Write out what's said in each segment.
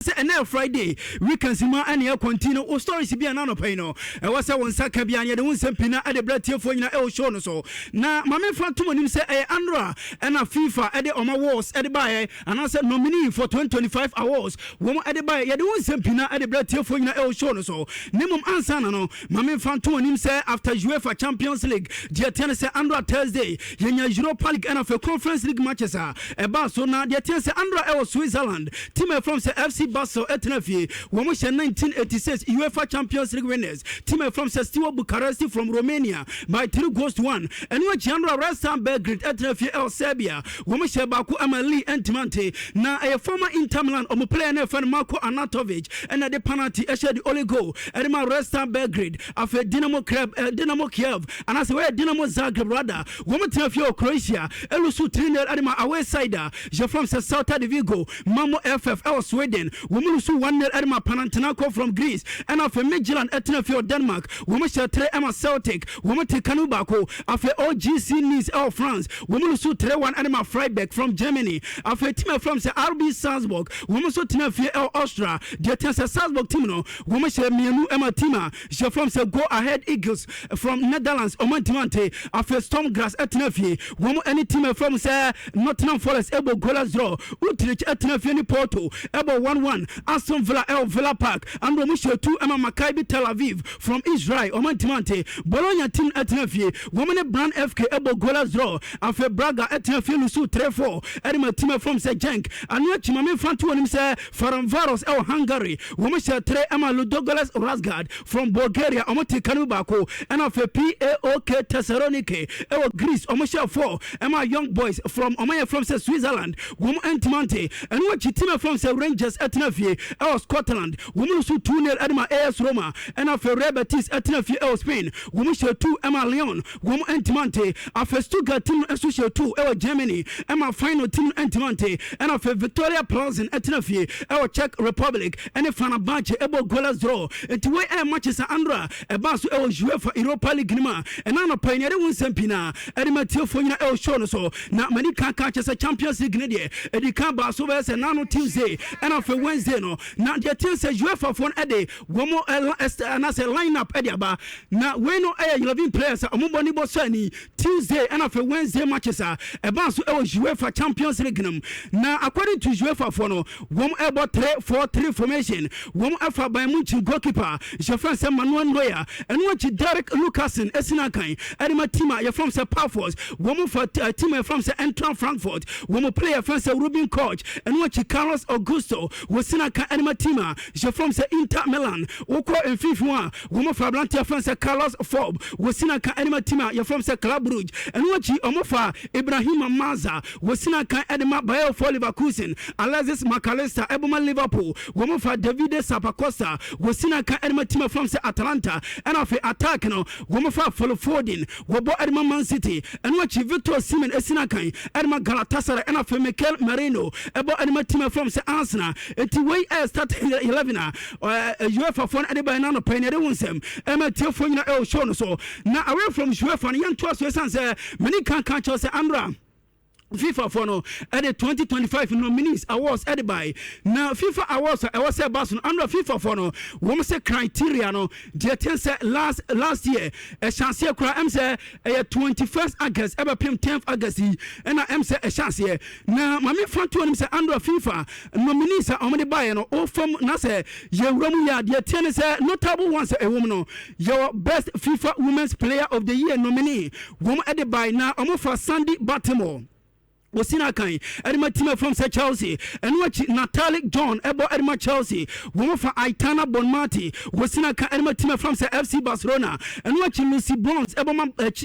Sɛ ɛnɛ Friday weekends mu a ɛne ɛkɔ nti no, wo stories bi a na anɔpa yi no ɛwɔ sɛ wo nsa ka bi a, yɛde wo nsɛm pii na ɛde brɛ tiefoɔ nyina ɛwɔ show no so. Na ma memfa ntom anim sɛ ɛyɛ anora ɛna FIFA ɛde ɔma awards ɛde baeɛ, anaasɛ nominee for 2025 awards wɔn ɛde baeɛ. Yɛde wo nsɛm pii na ɛde brɛ tiefoɔ nyina ɛwɔ show no so. Ne mmom ansa na no, ma memfa ntom anim sɛ after UEFA Champions League, deɛ teɛ no sɛ anora Thursday yɛnya Europa League ɛna afei Conference League matches a ɛbaa so. Na deɛ teɛ sɛ anora ɛwɔ Switzerland, team a from sɛ FC Basel ɛtena fie, wɔn hyɛ 1986 UEFA Champions League winners, team a from sɛ Steaua Bucharest from Romania, by 3 goals to 1. Ɛno akyi, anora Red Star Belgrade ɛtena fie ɛwɔ Serbia, wɔn hyɛ baako ama Lee ɛntimante. Na ɛyɛ former Inter Milan ɔmo player no ɛfɛ no Marko Arnautovic ɛna de penalty ɛhyɛ the only goal ɛde ma Red Star Belgrade. Afei Dinamo Kreb, Dinamo Kiev, anaasɛ wɔyɛ Dinamo Zagreb rather, wɔn tena fie wɔ Croatia, ɛ lose 3-0 ɛde ma away side a yɛfrɛ sɛ Celta de Vigo. Malmo FF ɛwɔ Sweden, wɔn lose 1-0 ɛde ma Panathinaikos from Greece. Ɛna afei Midtjylland ɛtena fie wɔ Denmark, wɔn hyɛ 3 ɛma Celtic, wɔn te kanu baako. Afei OGC Nice ɛwɔ France, wɔn lose 3-1 ɛde ma Freiburg from Germany. Afei team ɛfrɛ sɛ RB Salzburg, wɔn nso tena fie ɛwɔ Austria. Deɛ tɛn sɛ Salzburg team no, wɔn hyɛ mmienu ɛma team a yɛfrɛ sɛ Go Ahead Eagles from Netherlands, ɔmo ntoma nte. Afei Sturm Graz ɛtena fie, wɔn ɛne team ɛfrɛ sɛ Nottingham Forest ɛbɔ goalless draw. Utrecht ɛtena fie ne Porto ɛbɔ 1-1. Aston Villa ɛwɔ Villa Park ando, ɔmo hyɛ 2 ɛma Maccabi Tel Aviv from Israel, ɔmo ntoma nte. Bologna team ɛtena fie, wɔn ne Brann FK ɛbɔ goalless draw. Afei Braga ɛtena fie lose 3-4 ɛde ma team ɛfrɛ sɛ Genk. Ano akyi, maame nfa to wɔn sɛ Ferencvaros ɛwɔ Hungary, wɔn hyɛ 3 ɛma Ludogorets Razgrad from Bulgaria, ɔmo te kanu baako. Ɛna afei PAOK Thessaloniki ɛwɔ Greece, ɔmo hyɛ 4 ɛma Young Boys from ɔmo yɛ from sɛ Switzerland, wɔn ntimante. Ɛno akyi, team from sɛ Rangers ɛtena fie ɛwɔ Scotland, wɔn lose 2-0 ɛde ma AS Roma. Ɛna afei Real Betis ɛtena fie ɛwɔ Spain, wɔn hyɛ 2 ɛma Lyon, wɔn ntimante. Afei Stuttgart team nso hyɛ 2 ɛwɔ Germany ɛma Feyenoord team ntimante. Ɛna afei Viktoria Plzen ɛtena fie ɛwɔ Czech Republic ɛne Fenerbahce ɛbɔ goalless draw. Nti wei ɛyɛ matches a andra ɛbaa so ɛwɔ UEFA Europa League no mu a ɛna anɔpa yi yɛde wo nsɛm pii na ɛde ma tiefoɔ nyina ɛwɔ show no so. Na mani ka ka kyɛ sɛ Champions League no deɛ, ɛdi kan baa so bɛyɛ sɛ nano Tuesday ɛna afei Wednesday no. Na deɛ tie sɛ UEFA foɔ no ɛde wɔn anaasɛ line up ɛde aba. Na wei no ɛyɛ 11 players a wɔn bɔ ne bɔ so ani Tuesday ɛna afei Wednesday matches a ɛbaa so ɛwɔ UEFA Champions League no mu. Na according to UEFA foɔ no, wɔn ɛbɔ 3-4-3 formation. Wɔn ɛfa Bayern Munich goalkeeper yɛfrɛ sɛ Manuel Neuer. Ɛno akyi, Derrick Luckassen esi n'akan ɛde ma team a yɛfrɛ sɛ Pafos. Wɔn fa team a yɛfrɛ sɛ Eintracht Frankfurt, wɔn player yɛfrɛ sɛ Robin Koch. Ɛno akyi, Carlos Augusto wɔsi n'akan ɛde ma team a yɛfrɛ sɛ Inter Milan. Wokɔ mfimfini a, wɔn fa aberante yɛfrɛ sɛ Carlos Forbs, wɔsi n'akan ɛde ma team a yɛfrɛ sɛ Club Brugge. Ɛno akyi, wɔn fa Ibrahim Maza, wɔsi n'akan ɛde ma Bayer Leverkusen. Alexis McAllister ɛbɔ ma Liverpool. Wɔn fa Davide Zappacosta, wɔsi n'akan ɛde ma team a yɛfrɛ sɛ Atalanta. Ɛna afei attack no, wɔn fa Phil Foden, wɔbɔ ɛde ma Man City. Ɛno akyi, Victor Osimhen esi n'akan ɛde ma Galatasaray. Ɛna afei Mikel Merino ɛbɔ ɛde ma team a yɛfrɛ sɛ Arsenal. Eti wei ɛyɛ starting 11 a UEFA foɔ no ɛde ba ɛna anɔpɛ ne ɛde wo nsɛm ɛma tiefoɔ nyina ɛwɔ show no so. Na away from UEFA no, yɛntoa so, ɛsiane sɛ mene kan kyerɛ sɛ andra FIFA foɔ no ɛde 2025 nominees awards ɛde bae. Na FIFA awards a ɛwɔ sɛ ɛba so no, andra FIFA foɔ no wɔn sɛ criteria no, deɛ ten sɛ last last year ɛhyɛ aseɛ koraa sɛ ɛyɛ 21st August ɛbɛpem 10th August yi ɛna sɛ ɛhyɛ aseɛ. Na maame fa to anim sɛ andra FIFA nominees a wɔde baeɛ no, ɔfam na sɛ yɛwura mu yɛ a, deɛ teɛ ne sɛ notable ones a ɛwɔ mu no, yɛwɔ best FIFA Women's Player of the Year nominee, wɔn ɛde bae, na wɔn fa Sandy Baltimore, wɔsi kan ɛde ma team from sɛ Chelsea. Ɛno akyi, Natalie John ɛbɔ ɛde ma Chelsea. Wɔn fa Aitana Bonmati, wɔsi kan ɛde ma team from sɛ FC Barcelona. Ɛno akyi, Lucy Bronze ɛbɔ ma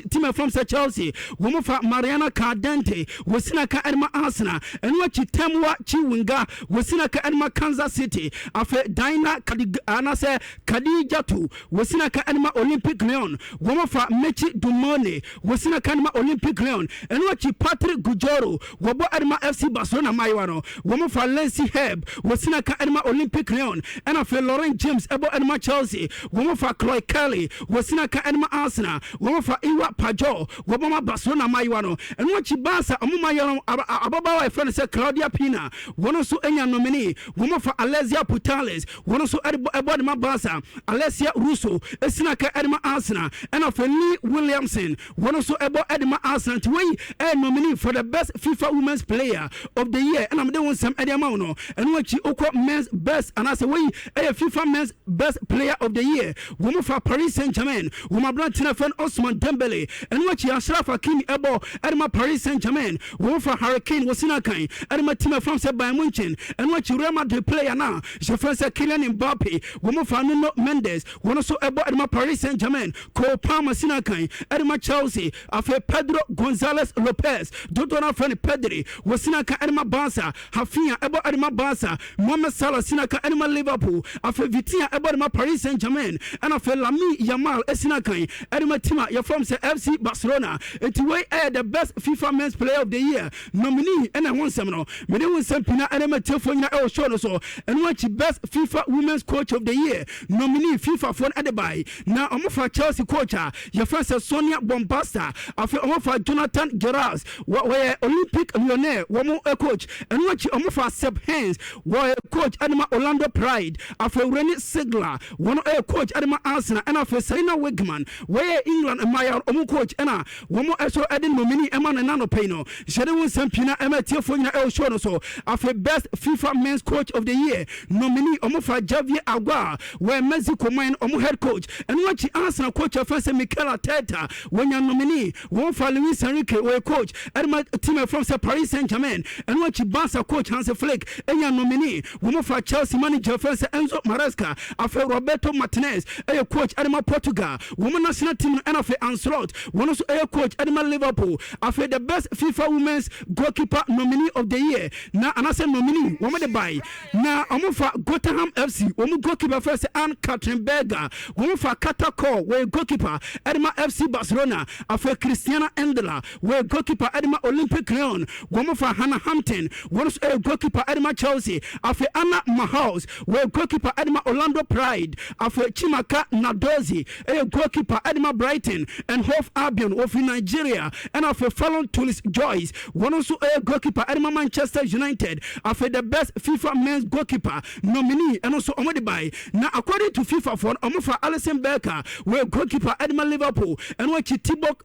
team from sɛ Chelsea. Wɔn fa Mariana Caldentey, wɔsi kan ɛde ma Arsenal. Ɛno akyi, Temwa Chiwinga, wɔsi kan ɛde ma Kansas City. Afei Dina Kadig anaasɛ Khadijatu, wɔsi kan ɛde ma Olympic Lyon. Wɔn fa Mechi Dumone, wɔsi kan ɛde ma Olympic Lyon. Ɛno akyi, Patrick Gujoro. Russo, wɔbɔ ɛde ma FC Barcelona mmaayewa no. Wɔn fa Lacey Herb, wɔsina ka ɛde ma Olympic Lyon, ɛna afei Lauren James ɛbɔ ɛde ma Chelsea. Wɔn fa Chloe Kelly, wɔsina ka ɛde ma Arsenal. Wɔn fa Ewa Pajor, wɔbɔ ma Barcelona mmaayewa no. Ɛno akyi, Barca ɔmo mmaayewa no, ababaawa a yɛfrɛ no sɛ Claudia Pina, wɔn nso anya nominee. Wɔn fa Alexia Putellas, wɔn nso ɛde bɔ ɛbɔ de ma Barca. Alessia Russo esina ka ɛde ma Arsenal, ɛna afei Lee Williamson, wɔn nso ɛbɔ ɛde ma Arsenal. Nti wɔyi ɛyɛ nominee for the best FIFA Women's Player of the Year, ɛna mede wɔn nsɛm ɛde ama wɔn no. Ɛno akyi, okɔ men's best, anaasɛ wɔyi ɛyɛ FIFA Men's Best Player of the Year. Wɔn fa Paris Saint-Germain wɔn aberante no fɛn Ousmane Dembele. Ɛno akyi, Achraf Hakimi ɛbɔ ɛde ma Paris Saint-Germain. Wɔn fa Harry Kane, wɔsi n'akan ɛde ma team ɛfam sɛ Bayern Munchen. Ɛno akyi, Real Madrid player na yɛfrɛ sɛ Kylian Mbappe. Wɔn fa Nuno Mendes, wɔn nso ɛbɔ ɛde ma Paris Saint-Germain. Cole Palmer si n'akan ɛde ma Chelsea. Afei Pedro Gonzalez Lopez, dodoɔ no afrɛ no Pedri, wɔsi n'akan ɛde ma Barca. Raphinha ɛbɔ ɛde ma Barca. Mohamed Salah si n'akan ɛde ma Liverpool. Afei Vitinha ɛbɔ ɛde ma Paris Saint-Germain, ɛna afei Lamine Yamal esi n'akan ɛde ma team a yɛfrɛ sɛ FC Barcelona. Eti wei ɛyɛ the best FIFA Men's Player of the Year nominee, ɛna ɛho nsɛm no mede ho nsɛm pii na ɛde ma tiefoɔ nyina ɛwɔ show no so. Ɛno akyi, best FIFA Women's Coach of the Year nominee, FIFA foɔ no ɛde bae, na ɔmo fa Chelsea coach a yɛfrɛ sɛ Sonia Bompastor. Afei ɔmo fa Jonathan Gerrard, wɔyɛ Olympique Lyonnais wɔn coach. Ɛno akyi, ɔmo fa Seb Hines, wɔyɛ coach ɛde ma Orlando Pride. Afei Renée Ziegler, wɔn ɛyɛ coach ɛde ma Arsenal, ɛna afei Sarina Wiegman, wɔyɛ England mmaayɛ ɔmo coach, ɛna wɔn ɛso ɛde nominee ɛma no nano pɛi no. Hyɛde wo nsɛm pii na ɛma tiefoɔ nyina ɛwɔ show no so. Afei best FIFA Men's Coach of the Year nominee, ɔmo fa Javier Aguirre, wɔyɛ Mexico man ɔmo head coach. Ɛno akyi, Arsenal coach afɛn sɛ Mikel Arteta, wɔnya nominee. Wɔn fa Luis Enrique, wɔyɛ coach ɛde ma team ɛfrɛ sɛ Paris Saint-Germain. Ɛno akyi, Barca coach Hansi Flick ɛnya nominee. Wɔn fa Chelsea manager fɛn sɛ Enzo Maresca. Afei Roberto Martinez ɛyɛ coach ɛde ma Portugal wɔn national team no, ɛna afei Arne Slot, wɔn nso ɛyɛ coach ɛde ma Liverpool. Afei the best FIFA Women's Goalkeeper nominee of the year na anaasɛ nominee wɔn de bae, na wɔn fa Gotham FC wɔn goalkeeper fɛ sɛ Ann Katrin Berger. Wɔn fa Cata Coll, wɔyɛ goalkeeper ɛde ma FC Barcelona. Afei Christiana Endler, wɔyɛ goalkeeper ɛde ma Olympic Lyon. Wɔn fa Hannah Hampton, wɔn nso ɛyɛ goalkeeper ɛde ma Chelsea. Afei Anna Mahaus, wɔyɛ goalkeeper ɛde ma Orlando Pride. Afei Chimaka Nnadozie ɛyɛ goalkeeper ɛde ma Brighton and Hove Albion, wɔfiri Nigeria. Ɛna afei Fallon Tullis Joyce, wɔn nso ɛyɛ goalkeeper ɛde ma Manchester United. Afei the best FIFA Men's Goalkeeper nominee, ɛno nso wɔn de bae, na according to FIFA foɔ no, wɔn fa Alisson Becker, wɔyɛ goalkeeper ɛde ma Liverpool. Ɛno akyi, Thibaut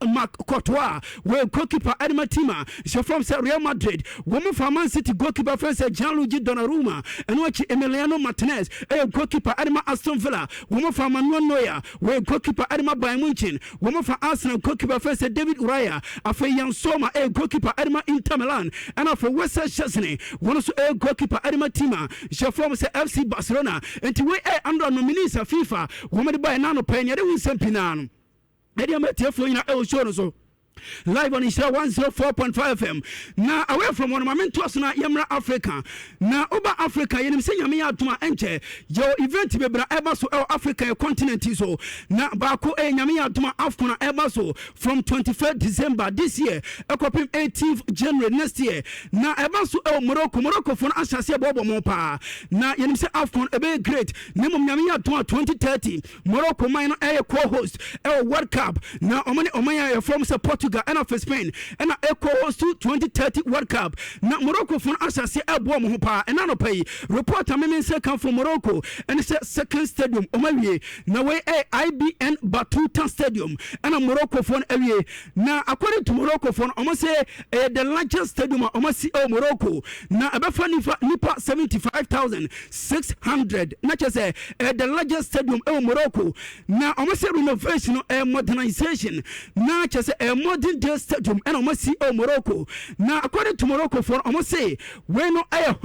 Courtois, wɔyɛ goalkeeper ɛde ma team a hyɛ fam sɛ Real Madrid. Wɔn fa Man City goalkeeper fɛn sɛ Gianluigi Donnarumma. Ɛno akyi, Emiliano Martinez ɛyɛ goalkeeper ɛde ma Aston Villa. Wɔn fa Manuel Neuer, wɔyɛ goalkeeper ɛde ma Bayern Munchen. Wɔn fa Arsenal goalkeeper fɛn sɛ David Raya. Afei Yann Sommer ɛyɛ goalkeeper ɛde ma Inter Milan, ɛna afei Wessel Szczesny, wɔn nso ɛyɛ goalkeeper ɛde ma team a hyɛ fam sɛ FC Barcelona. Nti wei ɛyɛ andra nominees a FIFA wɔn de ba yɛ nano pɛɛ nea ɛde ho nsɛm pii naa no ɛde ama tiefoɔ nyinaa ɛwɔ show no so live on Nhyira 104.5 FM. Na away from hɔ no, ma mentoa so na yɛmmra Africa. Na woba Africa, yɛnim sɛ Nyame yɛ adom a, ɛnkyɛ yɛwɔ event bebree a ɛba so ɛwɔ Africa yɛ continent yi so. Na baako ɛyɛ, Nyame yɛ adom a, AFCON a ɛba so from 21 December this year ɛkɔpem 18th January next year, na ɛba so ɛwɔ Morocco. Morocco fo no ahyɛ aseɛ bɔɔbɔ mo paa, na yɛnim sɛ AFCON ɛbɛyɛ great. Na mmom Nyame yɛ adom a, 2030 Morocco man no ɛyɛ co-host ɛwɔ World Cup, na ɔmo ne ɔman a yɛfrɛ mo sɛ Portugal ɛna afei Spain ɛna ɛco-host 2030 World Cup. Na Morocco fo no ahyɛ aseɛ ɛboɔ ɔmo ho paa. Ɛna anɔpa yi, report a meme nsɛ ka from Morocco ɛne sɛ second stadium ɔmo awie, na wei ɛyɛ Ibn Battuta Stadium ɛna Morocco fo no awie. Na according to Morocco fo no, ɔmo sɛ ɛyɛ the largest stadium a ɔmo asi ɛwɔ Morocco, na ɛbɛfa nipa 75,600, na kyerɛ sɛ ɛyɛ the largest stadium ɛwɔ Morocco. Na ɔmo sɛ renovation no ɛyɛ modernization, na kyerɛ sɛ ɛyɛ modern day stadium ɛna ɔmo asi ɛwɔ Morocco. Na according to Morocco fo no, ɔmo sɛ wei no ɛyɛ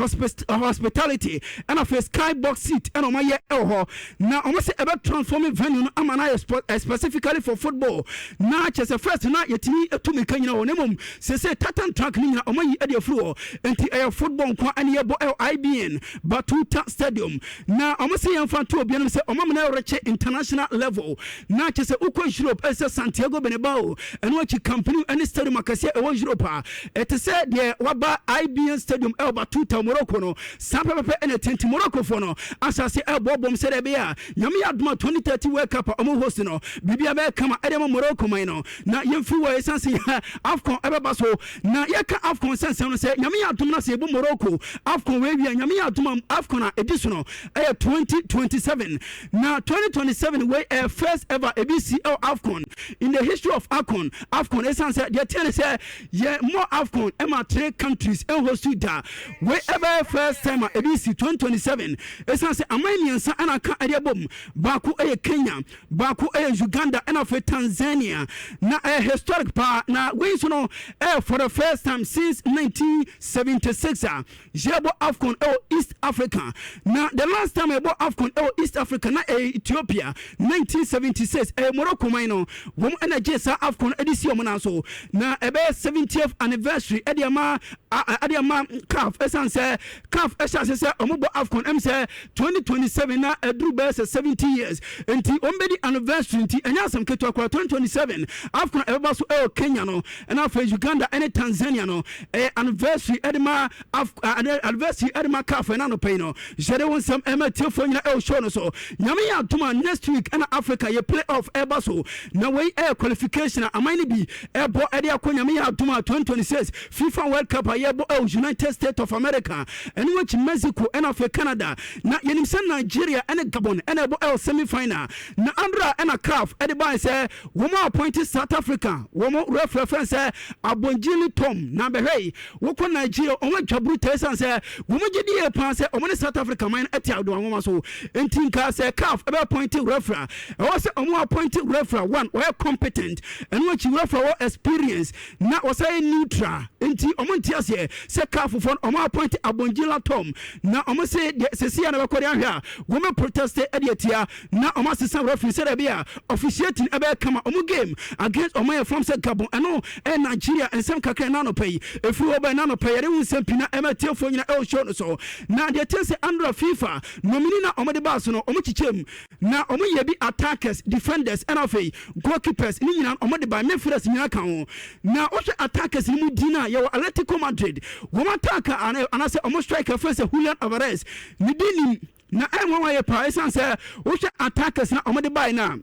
hospitality, ɛna afei skybox seat ɛna ɔmo ayɛ ɛwɔ hɔ. Na ɔmo sɛ ɛbɛ transform venue no ama no ayɛ specifically for football. Na kyerɛ sɛ first na yɛtumi etu mirika nyina hɔ, na mmom sese tartan track no nyina ɔmo ayi ɛde afiri hɔ, nti ɛyɛ football nko ɛne yɛbɔ ɛwɔ Ibn Battuta Stadium. Na ɔmo sɛ yɛmfa nto obianom sɛ ɔmo amena ɛrekye international level, na kyerɛ sɛ wokɔ Europe ɛsɛ Santiago Bernabeu. Ɛno akyi, Camp Nou ne stadium akɛseɛ ɛwɔ Europe a, ɛte sɛ deɛ waba IBN Stadium ɛwɔ Batuta, Morocco no. Saa pɛpɛpɛ ɛna ɛte, nti Moroccofoɔ no ahyɛ ase ɛrebɔbɔm sɛdeɛ ɛbɛyɛ a Nyame yɛ adom a 2030 World Cup a ɔmo host no, biribia bɛyɛ kama ɛde ama Morocco man no. Na yɛmfiri hɔ, ɛsiane sɛ AFCON ɛbɛba so. Na yɛka AFCON nsɛnsɛm no, sɛ Nyame yɛ adom na sɛ yɛbɔ Morocco AFCON wei wie a, Nyame yɛ adom a, AFCON a ɛdi so no ɛyɛ 2027. Na 2027 wei ɛyɛ first ever ebi si ɛwɔ AFCON, in the history of AFCON, ɛsiane sɛ deɛ teɛ ne sɛ yɛ mmɔ AFCON ɛma three countries ɛnhost da. Wei ɛbɛyɛ first time a ebi si 2027, ɛsiane sɛ aman mmiɛnsa ɛna aka ɛde abom. Baako ɛyɛ Kenya, baako ɛyɛ Uganda, ɛna afei Tanzania. Na ɛyɛ historic paa. Na wei nso no ɛyɛ for the first time since 1976 a yɛbɔ AFCON ɛwɔ East Africa. Na the last time ɛbɔ AFCON ɛwɔ East Africa na ɛyɛ Ethiopia, 1976. Ɛyɛ Morocco man no wɔn ɛna gye saa AFCON ɛde si wɔn nan so. Na ɛbɛyɛ 70th anniversary ɛde ama CAF, ɛsan sɛ CAF ɛhyɛ ase sɛ wɔn bɔ AFCON sɛ 2027 na ɛduru bɛyɛ sɛ 70 years, nti wɔn bɛdi anniversary. Nti ɛnyɛ asɛm ketewa koraa. 2027 AFCON ɛbɛba so ɛwɔ Kenya no, ɛna afei Uganda ɛne Tanzania no, ɛyɛ anniversary ɛde ma CAF. Ɛna anɔpɛ yi no yɛde wo nsɛm ɛma tiefoɔ nyina ɛwɔ show no so. Nyame yɛ adom a, next week ɛna Africa yɛ play off ɛba so. Na wei ɛyɛ qualification a aman no bi ɛbɔ ɛde akɔ, Nyame yɛ adom a, 2026 FIFA World Cup a yɛbɔ ɛwɔ United States of America, ɛno akyi Mexico ɛna afei Canada. Na yɛnim sɛ Nigeria ɛne Gabon ɛna ɛbɔ ɛwɔ semi final. Na andra ɛna CAF ɛde bae sɛ wɔn a appoint South Africa wɔn referee fɛn sɛ Abongile Tom. Na bɛhwɛ yi, wokɔ Nigeria, wɔn atwa bruta, ɛsiane sɛ wɔn gye die paa sɛ wɔn ne South Africa man ɛte adoa nwoma so. Nti nka sɛ CAF ɛbɛ appoint referee, ɛwɔ sɛ wɔn appoint referee one wɔyɛ competent, ɛno akyi referee wɔ experience na wɔsɛ yɛ neutral. Nti wɔn nte aseɛ sɛ CAF foɔ no wɔn appoint Abongile Tom. Na wɔn se deɛ sɛsi a na bɛkɔ de ahwɛ a, wɔn bɛ protest ɛde atia na wɔn asesa referee sɛdeɛ bi a officiating ɛbɛyɛ kama wɔn game against wɔn yɛ from sɛ Gabon. Ɛno ɛyɛ Nigeria nsɛm kakra. Ɛna anɔpɛ yi efiri hɔ bɛn na anɔpɛ yɛde ho nsɛm pii na ɛmɛ tiefoɔ nyina ɛwɔ show no so. Na deɛ tie sɛ andra FIFA nominee na wɔn de baa so no, wɔn kyekyɛ mu na wɔn yɛ bi attackers, defenders, ɛna afei goalkeepers ne nyinaa wɔn de ba midfielders nyinaa ka ho. Na wɔhwɛ attackers no mu din a, yɛwɔ Atletico Madrid wɔn attacker anaasɛ wɔn striker fɛn sɛ Julian Alvarez. Ne din nim na ɛnwa wɔn ayɛ paa, ɛsiane sɛ wohwɛ attackers na wɔn de baa na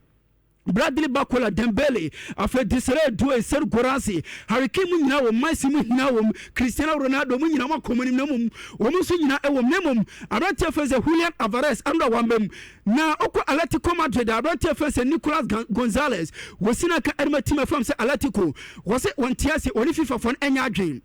Bradley Barcola, Dembele, afei Desire Doue, Serhou Guirassy, Harry Kane mu nyinaa wɔ, Messi mu nyinaa wɔ, Cristiano Ronaldo mu nyinaa wɔn akɔ mu anim. Na mmom wɔn nso nyinaa wɔ mu. Na mmom aberanteɛ fɛn sɛ Julian Alvarez ɛno da wɔn bɛm. Na ɔkɔ Atletico Madrid, aberanteɛ fɛn sɛ Nicolas Gonzalez wɔsi n'aka ɛde team ɛfam sɛ Atletico. Wɔsɛ wɔn te ase, wɔne FIFA fɔ no ɛnyɛ adwene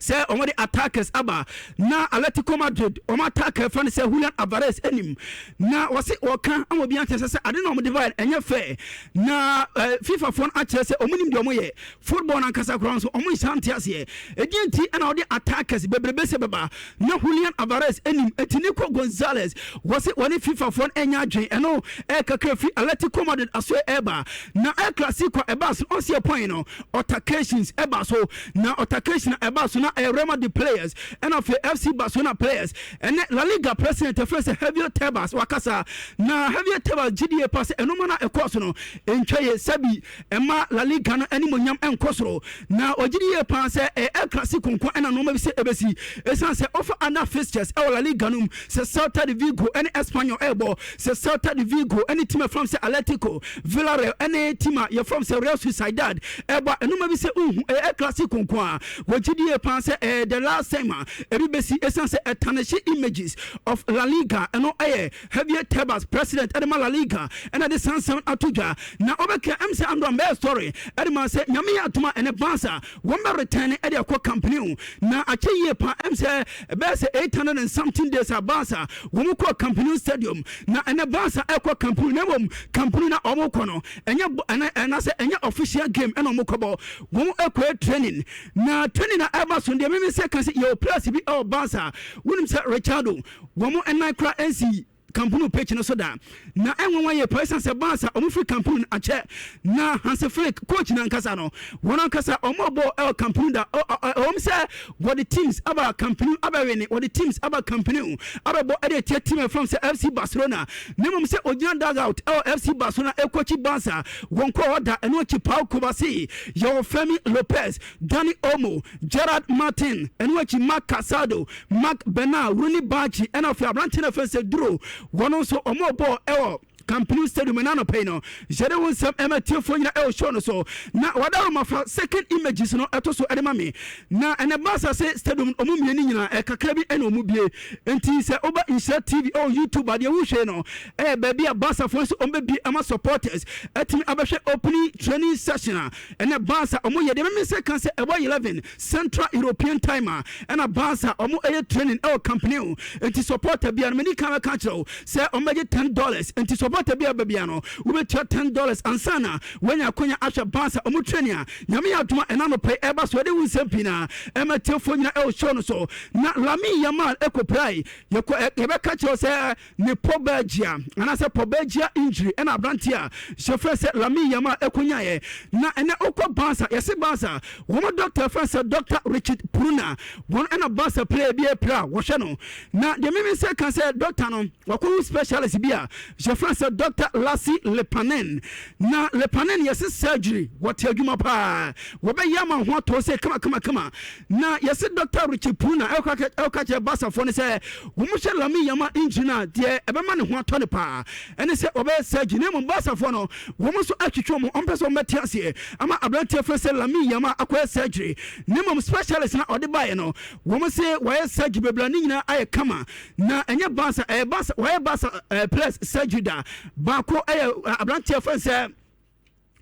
sɛ wɔn de attackers aba na Atletico Madrid wɔn attacker fɛn sɛ Julian Alvarez anim. Na wɔsi wɔka ama obi akyerɛ sɛ ade na wɔn de ba ɛnyɛ fɛ. Na FIFA fɔ no akyerɛ sɛ wɔn nim deɛ wɔn yɛ football nankasa koraa nso wɔn nhyɛ nte aseɛ edi. Nti ɛna wɔde attackers bebrebe sɛ bɛba na Julian Alvarez anim. Eti Nico Gonzalez wɔsi wɔne FIFA fɔ no ɛnyɛ adwene. Ɛno kakra fi Atletico Madrid aso ɛɛba. Na El Clasico ɛba so, ɔsi ɛpɔn no altercations ɛba so. Na altercation ɛba so na ɛyɛ Real Madrid players ɛna afei FC Barcelona players. Ɛnɛ La Liga president ɛfrɛ sɛ Javier Tebas wakasa. Na Javier Tebas gyidie pa sɛ ɛnoma no ɛkɔɔ so no ntwa yɛ sɛbi ɛma La Liga no animonyam ɛnkɔ soro. Na ɔgyidie paa sɛ ɛyɛ El Clasico nko ɛna nneɛma bi sɛ ɛbɛsi, ɛsiane sɛ ɔfa other fixtures ɛwɔ La Liga no mu, sɛ Celta de Vigo ɛne Espanyol ɛrebɔ, sɛ Celta de Vigo ɛne team ɛfam sɛ Atletico, Villarreal ɛne team a yɛfam sɛ Real Sociedad ɛbɔ, ɛnoma bi sɛ nhu ɛyɛ El Clasico nko a. Wɔgyidie paa sɛ ɛyɛ the last time a ebi bɛsi, ɛsiane sɛ ɛtarnish images of La Liga. Ɛno ɛyɛ Javier Tebas, president ɛde ma La Liga, ɛna de sansan ato dwa. Na ɔbɛka sɛ andra mbɛyɛ story ɛde ma sɛ Nyame yɛ adom a, ɛnɛ Barca wɔn bɛ return ɛde akɔ Camp Nou. Na akyɛ yie pa sɛ ɛbɛyɛ sɛ 800 and something days a Barca wɔn kɔ Camp Nou stadium. Na ɛnɛ Barca ɛkɔ Camp Nou. Na mmom Camp Nou na wɔn kɔ no, ɛnyɛ ɛnɛ ɛna sɛ ɛnyɛ official game ɛna wɔn kɔbɔ. Wɔn ɛkɔ training. Na training na ɛba so deɛ, mímí sɛ kan sɛ yɛwɔ players bi ɛwɔ Barca. Wɔnim sɛ Richardo wɔn ɛnan kora ɛnsi. Camp Nou pitch no so da. Na ɛnwanwa yie paa ɛsiane sɛ Barca wɔn firi Camp Nou no akyɛ na Hansi Flick coach no ankasa no wɔn ankasa wɔn abɔ ɛwɔ Camp Nou da. Ɛwɔm sɛ wɔde teams aba Camp Nou abɛwene, wɔde teams aba Camp Nou abɛbɔ ɛde atia team a ɛfam sɛ FC Barcelona, na mmom sɛ ogyina dugout ɛwɔ FC Barcelona ɛkɔkyi Barca wɔn kɔ hɔ da. Ɛno akyi Pau Cubarsí, yɛwɔ Fermin Lopez, Dani Olmo, Gerard Martin, ɛno akyi Marc Casado, Marc Bernal, Roony Bardghji, ɛna afei aberanteɛ no afei sɛ Duro, wɔn nso wɔn ɔbɔɔ ɛwɔ Camp Nou Stadium ɛna anɔpa yi no. Yɛde wo nsɛm ɛma tiefoɔ nyina ɛwɔ show no so na wadaro fa second images no ɛto so ɛde ma me. Na ɛnɛ Barca se stadium ɔmo mmienu nyinaa ɛkakra bi ɛna ɔmo bie, nti sɛ woba Nhyira TV ɛwɔ YouTube adeɛ wohwɛ no ɛyɛ baabi a Barcafoɔ nso ɔmo bɛbie ama supporters ɛtumi abɛhwɛ opening training session a ɛnɛ Barca ɔmo yɛ. Deɛ mɛmɛ sɛ kan sɛ ɛbɔ 11 Central European Time a ɛna Barca ɔmo ɛyɛ training ɛwɔ Camp Nou, nti supporter bia no mani kan bɛka kyerɛ wo sɛ ɔmo bɛgye $10, nti supporter bia ba bia no wobɛtua $10 ansa na woanya akonya ahwɛ Barca ɔmo training a Nyame yɛ adoma ɛna nɔpɛ ɛba so. Ɛde wo nsɛm pii na ɛma tiefoɔ nyina ɛwɔ show no so. Na Lamine Yamal ɛkɔpirae, yɛkɔ yɛbɛka kyerɛ wo sɛ ne pubalgia anaasɛ pubalgia injury ɛna aberante a yɛfrɛ sɛ Lamine Yamal ɛkɔnyaeɛ. Na ɛnɛ wokɔ Barca, yɛse Barca wɔn doctor frɛ sɛ Dr Richard Pruna, wɔn ɛna Barca player bi apira a wɔhwɛ no. Na deɛ mimi sɛ ka sɛ doctor no wakɔhu specialist bi a yɛfrɛ sɛ Dr Lassi Lepanen. Na Lepanen yɛse surgery wɔte adwuma paa, wɔbɛyɛ ama ho atɔ sɛ kama. Na yɛse Dr Richard Pruna ɛwɔka kyerɛ Barcafoɔ no sɛ wɔn hyɛ Lamine Yamal injury no a, deɛ ɛbɛma ne ho atɔ ne paa ɛne sɛ wɔbɛyɛ surgery. Na mmom Barcafoɔ no wɔn nso atwitwe wɔn, ɔmpɛ sɛ wɔbɛte aseɛ ama aberanteɛ fɛ sɛ Lamine Yamal akɔyɛ surgery. Na mmom specialist na ɔde baeɛ no, wɔn se wɔayɛ surgery bebree ne nyinaa ayɛ kama. Na ɛnyɛ Barca, ɛyɛ Barca wɔayɛ Barca players surgery da baako, ɛyɛ aberanteɛ fɛ sɛ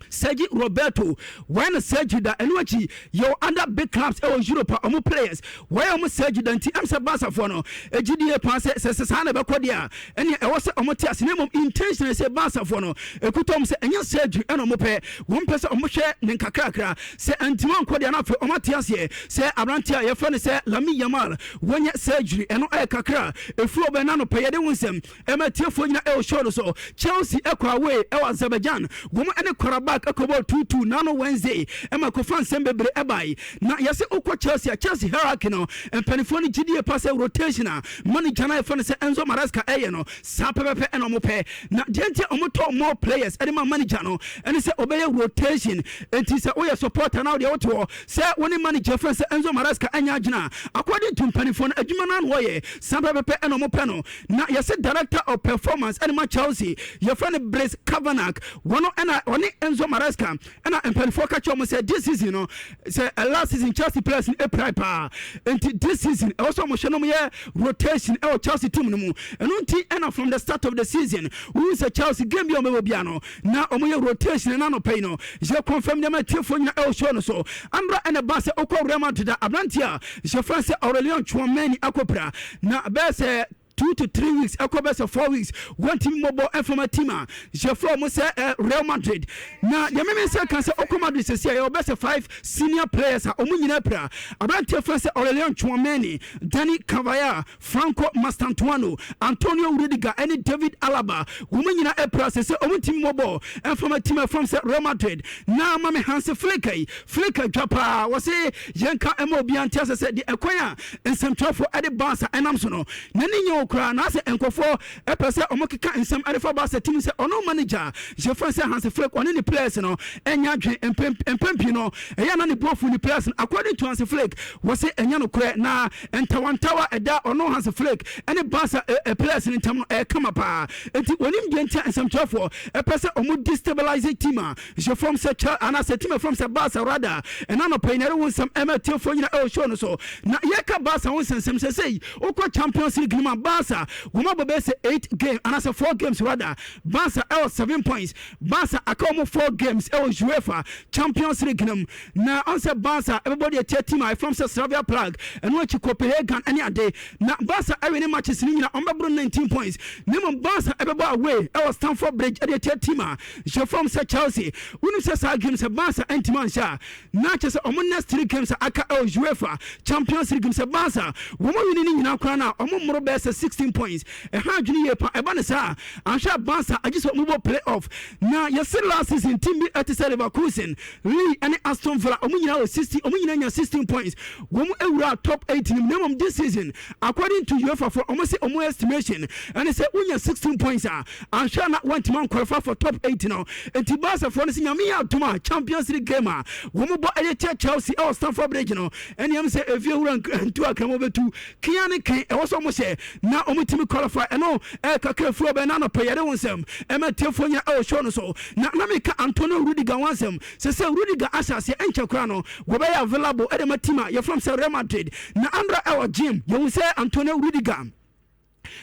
Sergi Roberto, wɔyɛ no surgery da. Ɛno akyi yɛwɔ other big clubs ɛwɔ Europe a ɔmo players wɔyɛ ɔmo surgery da, nti ɛm sɛ Barcafoɔ no ɛgyidie paa sɛ saa na ɛbɛkɔ deɛ a, ɛneɛ ɛwɔ sɛ ɔmo te ase. Na mmom intention sɛ Barcafoɔ no ɛkuta ɔmo sɛ ɛnyɛ surgery ɛna ɔmo pɛ, wɔn pɛ sɛ ɔmo hwɛ ne nkakrakra sɛ antimi ankɔ deɛ, na afei ɔmo ate aseɛ sɛ aberante a yɛfrɛ no sɛ Lamine Yamal wɔnyɛ surgery. Ɛno ɛyɛ kakra ɛfiri ɔbɛn na nɔpɛ yɛde wo nsɛm ɛma tiefoɔ nyina ɛwɔ show no so. Chelsea ɛkɔ away ɛwɔ Azerbaijan, wɔn ɛne Qarabag ɛkɔbɔ 2-2 nano Wednesday, ɛma kɔfa nsɛm bebree ɛbae. Na yɛsɛ wokɔ Chelsea a, Chelsea hierarchy no mpanimfoɔ no gyidie pa sɛ rotation a manager no a yɛfrɛ no sɛ Enzo Maresca ɛyɛ no saa pɛpɛpɛ ɛna ɔmo pɛ. Na deɛ nti a ɔmo tɔ more players ɛde ma manager no ɛne sɛ ɔbɛyɛ rotation. Nti sɛ woyɛ supporter na wodeɛ wote hɔ sɛ wo ne manager frɛ sɛ Enzo Maresca ɛnyɛ adwena, according to mpanimfoɔ no, adwuma no ano wɔyɛ saa pɛpɛpɛ ɛna ɔmo pɛ no. Na yɛsɛ director of performance ɛne ma Chelsea yɛfrɛ no Brice Cavanagh, wɔn ɛna ɔne Enzo Maresca ɛna mpanimfoɔ ka kyerɛ wɔn sɛ this season no, sɛ last season Chelsea players no apirae paa, nti this season ɛwɔ sɛ ɔmo hyɛ no yɛ rotation ɛwɔ Chelsea team no mu. Ɛno nti ɛna from the start of the season wohu sɛ Chelsea game bi a ɔmo bɛbɔ bia no na ɔmo yɛ rotation. Ɛna anɔpɛ yi no yɛ confirm nneɛma tiefoɔ nyina ɛwɔ show no so. Ambra ɛna ba sɛ ɔkɔ Real Madrid a, aberanteɛ a yɛfrɛ sɛ Aurelien Tchouameni akɔpira na bɛyɛ sɛ 2 to 3 weeks, ɛkɔ bɛ sɛ 4 weeks wɔntumi mmɔbɔ ɛfama team a yɛfrɛ ɔmo sɛ Real Madrid. Na deɛ meme sɛ ka sɛ ɔkɔ Madrid sɛsi a, yɛwɔ bɛ sɛ five senior players a ɔmo nyinaa pira: aberanteɛ frɛ sɛ Aurelien Tchouameni, Dani Carvajal, Franco Mastantuano, Antonio Rudiger ɛne David Alaba. Wɔn nyinaa apira sɛ ɔmo ntumi mmɔbɔ ɛfama team ɛfam sɛ Real Madrid. Na mame Hansi Flick yi, Flick adwa paa, wɔse yɛnka ɛma obiara nte asɛ sɛ deɛ ɛkwan a nsɛmtwerɛfoɔ ɛde Barca ɛnam so no n'ani nyɛ wo koraa, na asɛ nkɔfoɔ ɛpɛ sɛ ɔmo keka nsɛm ɛde fa Barca team sɛ ɔno manager yɛfrɛ sɛ Hansi Flick ɔne ne players no ɛnya adwen. Mpɛn pii no ɛyɛ na ne buafu ne players no. According to Hansi Flick, wɔse ɛnyɛ no korɛ, na ntawantawa ɛda ɔno Hansi Flick ɛne Barca players no ntam no ɛyɛ kama paa, nti wɔnim deɛ ntia nsɛmtwerɛfoɔ ɛpɛ sɛ ɔmo destabilize team a yɛfrɛ sɛ kyɛ anaasɛ team ɛfrɛ sɛ Barca rather. Ɛna nɔpɛ yi na ɛde wo nsɛm ɛma tiefoɔ nyina ɛwɔ show no so. Na yɛka Barca ho nsɛnsɛm sɛ sɛi wokɔ Champions League no mu a, Barca wɔn abɔ bɛyɛ sɛ eight game anaasɛ four games rather, Barca ɛwɔ 7 points. Barca aka wɔn four games ɛwɔ UEFA Champions League no mu, na ɔn sɛ Barca ɛbɛbɔ deɛ tia team a ɛfam sɛ Slavia Prague, ɛno akyi Copenhagen ɛne ade. Na Barca ɛwɛ ne matches no nyina, ɔmbɛboro 19 points. Na mmom Barca ɛbɛbɔ away ɛwɔ Stamford Bridge ɛde tia team a yɛfam sɛ Chelsea. Wonim sɛ saa game sɛ Barca ɛntimi anhyɛ a, na kyerɛ sɛ ɔmo next three games a aka ɛwɔ UEFA Champions League mu, sɛ Barca wɔn win ne nyinaa koraa no a, ɔmo mmoro bɛyɛ sɛ 16 points. Ɛha adwene yie pa. Ɛba ne saa anhwɛ a, Barca agye sɛ ɔmo bɔ play off. Na yɛse last season team bi ɛte sɛ Leverkusen, Lille ɛne Aston Villa, ɔmo nyinaa wɔ 16, ɔmo nyinaa nya 16 points, wɔn awura top 8 nim. Na mmom this season, according to UEFA fo, ɔmo sɛ ɔmo estimation ɛne sɛ wonya 16 points a, anhwɛ na wɔntumi anqualify for top 8 no. Nti Barca foɔ no sɛ Nyame yɛ adom a, Champions League game a wɔn bɔ ɛyɛ kyɛ Chelsea ɛwɔ Stamford Bridge no, ɛne ɛm sɛ efie wura ntu akrama bɛtu kia ne ke, ɛwɔ sɛ ɔmo hyɛ na ɔmo tumi qualify. Ɛno kakra furo bɛ na anɔpɛ yɛde wo nsɛm ɛma tiefoɔ nyina ɛwɔ show no so. Na meka Antonio Rudiger ho asɛm sɛ Rudiger ahyɛ aseɛ, ɛnkyɛ koraa no wɔbɛyɛ available ɛde ma team a yɛfrɛ sɛ Real Madrid. Na andra ɛwɔ gym, yɛhu sɛ Antonio Rudiger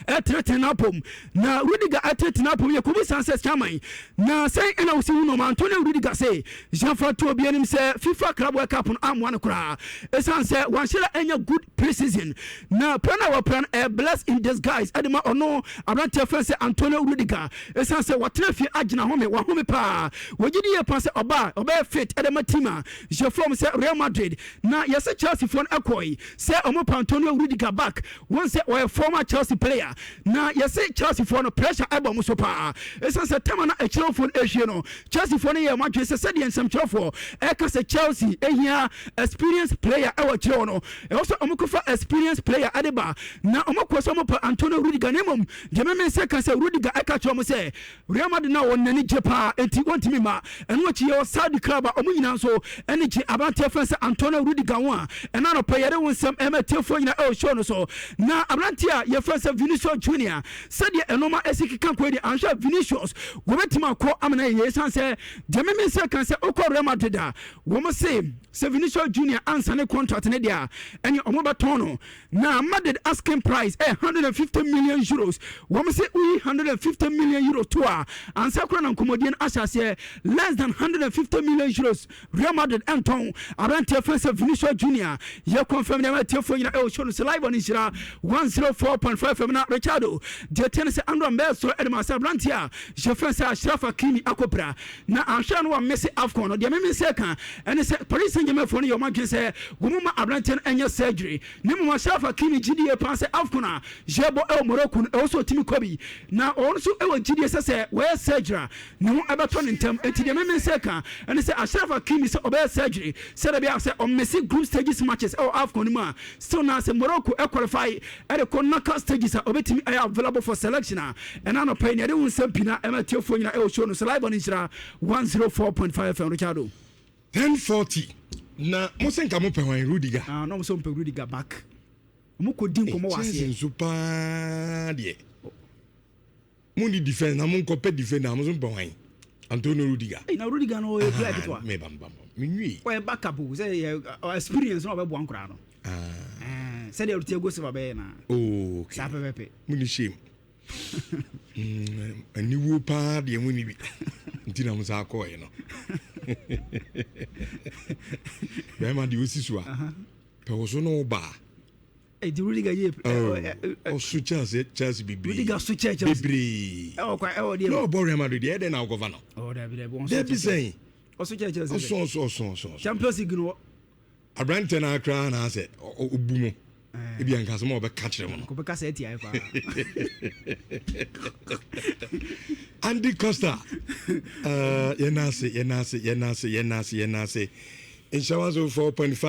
ɛtenetene n'apom. Na Rudiger ɛtenetene n'apom, yɛ kɔbu san sɛ chairman na sɛn ɛna wosi hu nɔɔma. Antonio Rudiger sɛ yɛmfa to obi anim sɛ FIFA Club World Cup no amoa no koraa, ɛsiane sɛ wanhyɛ ɛnya good pre-season. Na pra no a wɔpra no ɛyɛ bless in disguise ɛde ma ɔno aberanteɛ fɛn sɛ Antonio Rudiger, ɛsiane sɛ watena fie agyina home, wahome paa. Wɔgye di yie pa sɛ ɔbaa ɔbɛyɛ fit ɛde ma team a yɛfrɛ sɛ Real Madrid. Na yɛsɛ Chelsea foɔ no ɛkɔe sɛ ɔmo pa Antonio Rudiger back. Wɔn sɛ ɔyɛ former Chelsea player, na yɛsɛ Chelsea foɔ no pressure ɛbɔ mo so paa, ɛsiane sɛ tɛma na akyerɛfoɔ no ɛhwie no, Chelsea foɔ no yɛ ɔmo adwene sɛ sɛdeɛ nsɛmtwerɛfoɔ ɛka sɛ Chelsea ɛhia experience player ɛwɔ akyerɛ hɔ no, ɛwɔ sɛ ɔmo kɔfa experience player ɛde ba. Na ɔmo kɔ sɛ ɔmo pa Antonio Rudiger. Na mmom deɛ mɛmɛ sɛ ka sɛ Rudiger ɛka kyerɛ ɔmo sɛ Real Madrid na wɔn n'ani gye paa, enti wɔntumi ma. Ɛno akyi yɛwɔ Saudi club a ɔmo nyinaa nso ɛne gye aberanteɛ fɛn sɛ Antonio Rudiger ho a ɛna anɔpɛ yɛde wo nsɛm ɛma tiefoɔ nyinaa ɛwɔ show no so. Na aberanteɛ a yɛfrɛ sɛ Vinicius Junior, sɛdeɛ ɛnɔma ɛsi keka kɔ deɛ, anhwɛ Vinicius wɔbɛtumi akɔ amena yɛ, ɛsiane sɛ deɛ meme sɛ kan sɛ wokɔ Real Madrid a, wɔn se sɛ Vinicius Junior ansa ne contract ne deɛ a, ɛne ɔmo bɛtɔn no. Na Madrid asking price ɛ €150 million. Wɔn sɛ woyi €150 million to a, ansa kora na nkɔmmɔdie no ahyɛ aseɛ. Less than €150 million, Real Madrid ɛntɔn aberanteɛ fɛn sɛ Vinicius Junior. Yɛ confirm nneɛma atiefoɔ nyina ɛwɔ show no sɛ live on Nhyira 104.5 FM. Na Richardo, deɛ tie no sɛ andra mbɛɛ soro ɛde ma sɛ aberanteɛ a yɛfrɛ sɛ Achraf Hakimi akɔpira na ahwɛ no wamese AFCON no. Deɛ meme sɛ ka ɛne sɛ Paris Saint Germain foɔ no yɛ ɔmo adwene sɛ wɔn ma aberanteɛ no ɛnyɛ surgery. Ne mmom Achraf Hakimi gyidie paa sɛ AFCON a yɛbɔ ɛwɔ Morocco no, ɛwɔ sɛ ɔtumi kɔ bi, na ɔno nso ɛwɔ gyidie sɛ wɔyɛ surgery a, ne ho ɛbɛtɔ ne ntɛm. Enti deɛ meme sɛ ka ɛne sɛ Achraf Hakimi sɛ ɔbɛyɛ surgery sɛdeɛ bɛyɛ sɛ ɔmmese group stages matches ɛwɔ AFCON no mu a, still na sɛ Morocco ɛqualify ɛde kɔ knockout stages a, ɔbɛtumi ɛyɛ available for selection. A ɛna anɔpɛ yi nea ɛde wo nsɛm pii na ɛma tiefoɔ nyina ɛwɔ show no so live on Nhyira 104.5 FM, Richardo. 10:40 na mo sɛ nka mo pɛ hwan? Rudiger? Ah, na ɔmo sɛ ɔmo pɛ Rudiger back. Ɔmo kɔ di nkɔmɔ wɔ Chelsea aseɛ. Nso paa deɛ, mo ni defence na mo nkɔ pɛ defence na mo nso pɛ hwan? Antonio Rudiger? Ɛy, na Rudiger no ɔyɛ player ketewa. Me bam bam me nwi. Ɔyɛ backup o, sɛ yɛ experience na ɔbɛboa nkoraa no. Ah. Sɛdeɛ Thiago Silva bɛyɛ na. Oh, okay. Saa pɛpɛpɛ. Mo ni shame. Aniwuo paa deɛ, mo ni bi nti na mo saa kɔɔɛ no. Bɛrima deɛ osi so a pɛ wo so no wo baa. Ɛdi Rudiger yie. Ɔso Chelsea bebree. Rudiger so kyɛ Chelsea. Bebree. Ɛwɔ kwan ɛwɔ deɛ. Na ɔbɔ Real Madrid deɛ, ɛdɛn na wokɔfa no? Ɔ dabi dabi, wɔn so dabi kyɛ. Sɛn? Ɔso kyɛ Chelsea. Ɔso ɔso ɔso ɔso ɔso. Champions League no. Aberanteɛ no akora na asɛ ɔbu mu ebi anka sɛ ma ɔbɛka kyerɛ mu no. Kɔbɛka sɛ ɛtia yɛ paa. Andy Costa, yɛna ase, yɛna ase, yɛna ase, yɛna ase, yɛna ase. Nhyɛ 104.5.